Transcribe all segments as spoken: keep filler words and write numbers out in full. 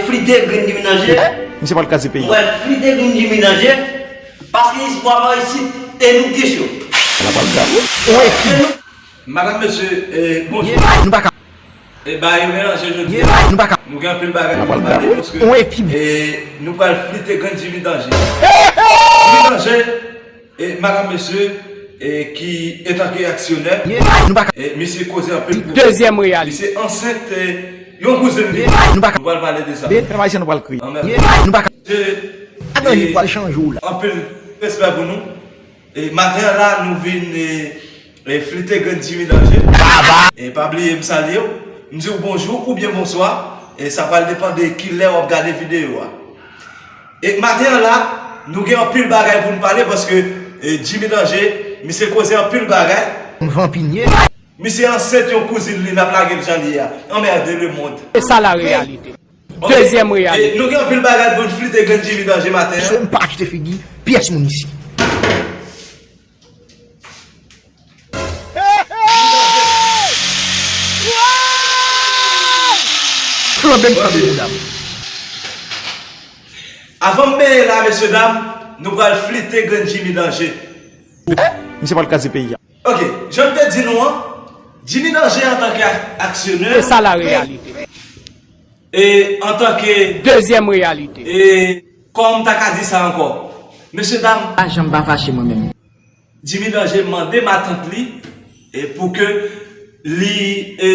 Flite grenn Jimmy Danje. Misye pral kraze peyi. Mwen flite grenn Jimmy Danje. Paske espwa pa isit e nou kesyon. Ala pral grav. Ou ekip. Madanm, mesye, eh, bonjou. Nou pa ka. E bagay yo melanje jodi a. Nou pa ka. Nou gen anpil bagay pou nou pale paske, eh, nou pral flite grenn Jimmy Danje. Jimmy Danje, eh, madanm, mesye, eh, ki, etanke aksyonè, eh, misye koze anpil pou dezyèm reyalite. Misye ansent, eh, yon kouzin li. Nou pral pale de sa. Anmède. Anpil respè pou nou. E maten an la, nou vin, e, e, flite grenn Jimmy Danje. E pa bliye m salye w, m di w bonjou oubyen bonswa. E sa pral depann de kilè w ap gade videyo a. E maten an la, nou gen anpil bagay pou n pale paske, e, Jimmy Danje, misye koze anpil bagay. M vanpinye. Misye ansent yon kouzin li, n ap lage l jan li ye a. Anmède lemonn. E sa la reyalite. Ok. Dezyèm reyalite. E nou gen anpil bagay pou n flite grenn Jimmy Danje maten an. Mesye, m pa achte figi pyès moun isi. Flanbe m flanbe medam. Avan m benyen la, mesye dam, nou pral flite grenn Jimmy Danje. Misye pral kraze peyi a. Ok, jan m te di nou an, Jimmy Danje antanke ak-, aksyonè. E sa la reyalite. E antanke dezyèm reyalite. E kòman m ta ka di sa ankò? Mesye dam. Pa janm pa fache mwen menm. Jimmy Danje mande matant li, e pou ke li, e,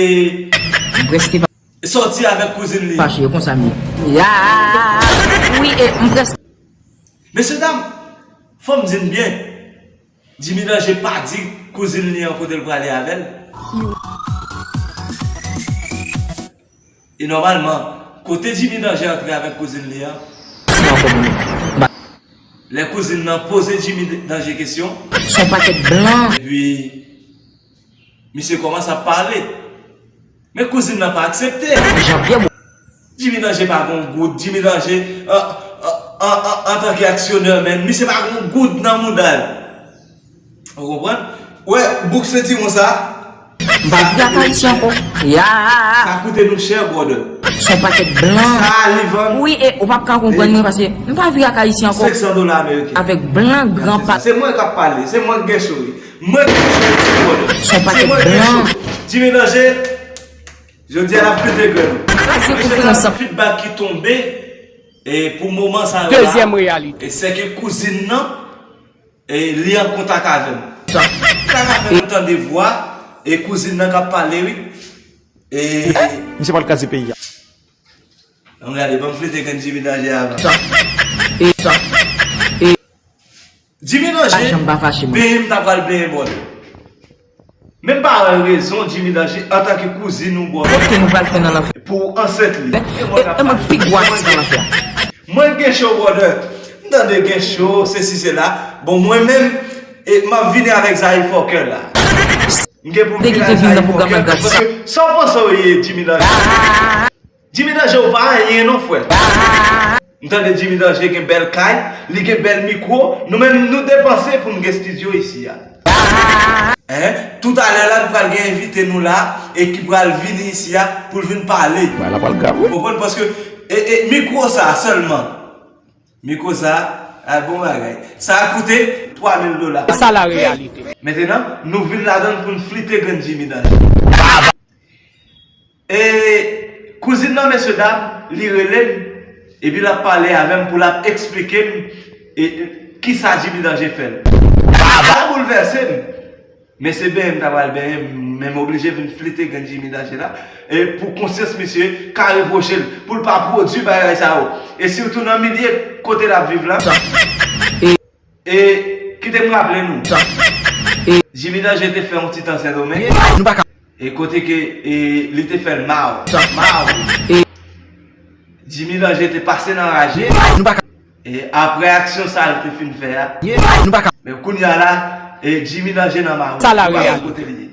m prèske pa sòti avèk kouzin li. Fache, e konsa m ye. Ya! Wi, e m prèske. Mesye dam, fò m di n byen. Jimmy Danje pa di kouzin li an kote l prale avè l. E nòmalman, kote Jimmy Danje antre avèk kouzin li an, lè kouzin nan poze Jimmy Danje kesyon, se yon pakèt blan. Epi, misye kòmanse ap pale. Men kouzin nan pa aksepte. Jan byen bon. Jimmy Danje pa gon goud. Jimmy Danje, an, an, an, an, antanke aksyonè, men misye pa gon goud nan mouda l. Ou konprann? Wè, bouk sentiwon sa. M pa viv ak Ayisyen ankò. Ya. Sa koute nou chè, brother. Se yon pakèt blan. Sa li vann. Wi, e ou p ap ka konprann mwen paske m pa viv ak Ayisyen ankò. Senk san dola ameriken. Avèk blan gran pa. Se mwen k ap pale, se mwen k gen cho wi. Mwen gen cho wi, brother. Se yon pakèt blan. Jimmy Danje, jodi a n ap flite grenn. Kraze konferans lan. Feedback ki tonbe, e pou moman sa yo la, dezyèm reyalite. E se ke kouzin nan, e li an kontak avè m. Sa. Kontak avè m, tande vwa, e kouzin nan k ap pale, wi. E misye pral kraze peyi a. Ann gade, ban m flite grenn Jimmy Danje avan. Sa. E sa. E Jimmy Danje, pa janm pa fache mwen. Benyen m ta pral benyen bòl. Men m pa wè rezon Jimmy Danje antanke kouzin ou bòl. Kote nou pral fè nan lanfè? Pou ansent li. E, e, e mwen pi gwo atis nan lanfè a. Mwen gen cho, brother. M tande gen cho, sesi, sela. Bon, mwen menm, e, m ap vini avèk Zaï Fòkè la. M gen pou m vini avèk Zaï Fòkè. Paske sa w panse w ye, Jimmy Danje? Jimmy Danje ou pa anyen non, frè. M tande Jimmy Danje gen bèl kay, li gen bèl mikwo, nou menm nou depanse pou n gen estidyo isi a. Hein? Toutalè la, nou pral gen envite nou la, e ki pral vini isi a pou l vin pale. Bagay la pral grav, wi. Ou konprann? Paske, e, e, mikwo sa sèlman. Mikwo sa, a bon bagay. Sa a koute twa mil dola. Sa la reyalite. Mentenan, nou vin ladan l pou n flite grenn Jimmy Danje. E kouzin nan, mesye dam, li rele m, epi l ap pale avè m pou l ap eksplike m, e, e, kisa Jimmy Danje fè l. Sa boulvèse m. Men se benyen m ta pral benyen, men m oblije vin flite grenn Jimmy Danje la, e pou konsyans misye ka repwoche l, pou l pa pwodui bagay sa yo. E sitou nan milye kote l ap viv la. E kite m raple nou, Jimmy Danje te fè yon ti tan Sendomeng. Nou pa ka. E kote ke, e, li te fè l maw. Maw. E Jimmy Danje te pase nan raje. Nou pa ka. E apre aksyon sa l te fin fè a. Nou pa ka. Men kounye a la, e Jimmy Danje nan maw. Sa la reyalite. Kote li ye.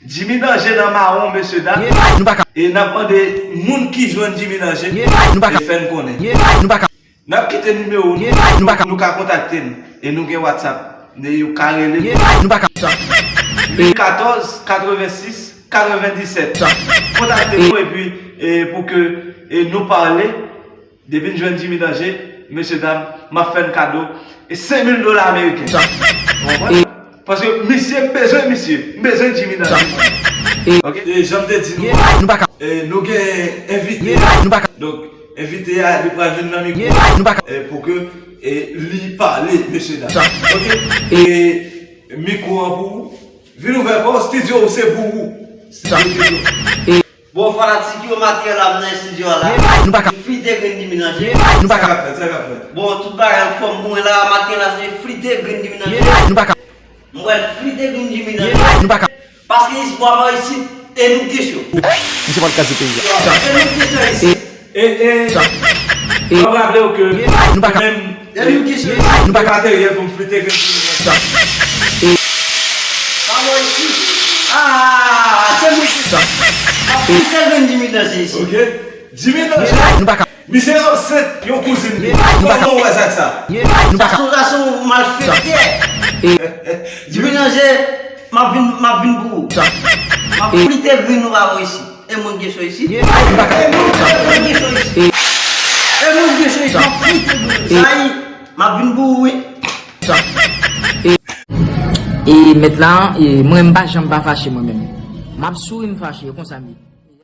Jimmy Danje nan mawon, mesye dam. Nou pa ka. E n ap mande moun ki jwenn Jimmy Danje, nou pa ka, e fè n konnen. Nou pa ka. N ap kite nimewo nou, nou, nou ka kontakte n. E nou gen WhatsApp. Ne yo ka rele nou. Nou pa ka. Uit katòz, katrevensis, katrevendisèt. Kontakte nou epi, e, pou ke, e, nou pale, Depi n jwenn Jimmy Danje, mesye dam, m ap fè n kado e senk mil dola ameriken. Ou konprann? Paske misye, m bezwen misye. M bezwen Jimmy Danje. Ok? E jan m te di nou, nou pa ka. E nou gen envite. Nou pa ka. Donk, envite a, li pral vin nan mikwo. Nou pa ka. E pou ke e li pale, mesye dam. Ok? E mikwo an pou ou. Vin ouvè kò w, estidyo w se pou ou. Estidyo. Bon, fanatik yo, materyèl la m nan estidyo a la. Nou pa ka. Flite grenn Jimmy Danje. Nou pa ka. Sa k ap fèt, sa k ap fèt. Bon, tout bagay anfòm pou mwen la, materyèl la se flite grenn Jimmy Danje. Nou pa ka. Mwen pral flite grenn Jimmy Danje. Nou pa ka. Paske isi bwa pa isi, e nou kesyon. Misye pral kraze peyi a. E nou kesyon isi. E, e, m ap raple w ke nou pa ka. Menm e nou kesyon isi. Nou pa ka. Materyèl pou m flite grenn Jimmy Danje. Pa bò isi. Ah, se mwen ki sa. Ap flite grenn Jimmy Danje isi. Ok. Jimmy Danje. Nou pa ka. Misye ansent yon kouzin li. Kòman w wè sa k sa? Nou pa ka. Sa se yon malfektè. Jimmy Danje, m ap vin, m ap vin pou ou. M ap flite grenn nou pa bò isi. E mwen kesyon isi. E mwen kesyon isi. E mwen kesyon isi. M ap flite grenn. Sa yi, m ap vin pou ou, wi. E mèt la, e mwen m pa janm pa fache mwen menm. M ap souri m fache, e konsa m ye.